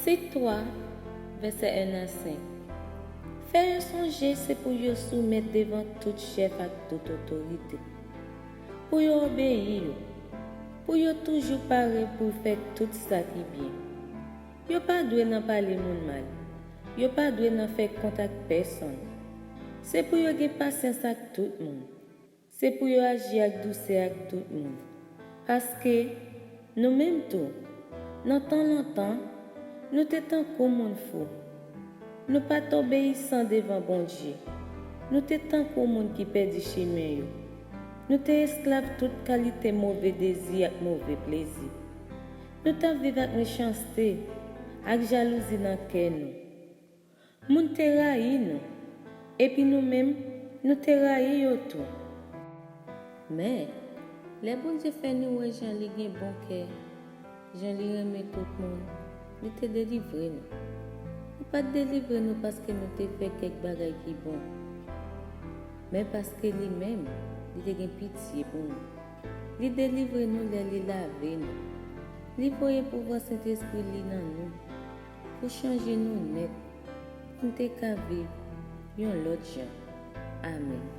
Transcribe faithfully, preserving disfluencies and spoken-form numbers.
Tit twa, vèsè en a senk. Fè yo sonje se pou yo soumèt devan tout chèf ak tout otorite, pou yo obeyi yo, pou yo toujou pare pou fè tout sa ki byen. Yo pa dwe nan pale moun mal, yo pa dwe nan fè kont ak pèsonn. Se pou yo gen pasyans ak tout moun. Se pou yo aji ak dousè ak tout moun. Paske, nou menm tou, nan tan lontan, nou te tankou moun fou. Nou pa t obeyisan devan Bondye. Nou te tankou moun ki pèdi chemen yo. Nou te esklav tout kalite move dezi ak move plezi. Nou t ap viv ak mechanste, ak jalouzi nan kè nou. Moun te rayi nou, epi nou menm, nou te rayi yo tou. Men, lè Bondye fè nou wè jan li gen bon kè, jan li renmen tout moun, li te delivre nou. Li pa t delivre nou paske nou te fè kèk bagay ki bon, men paske li menm, li te gen pitye pou nou. Li delivre nou lè li lave nou. Li voye pouvwa Sentespri li nan nou pou chanje nou nèt, pou n te ka viv yon lòt jan. Amèn.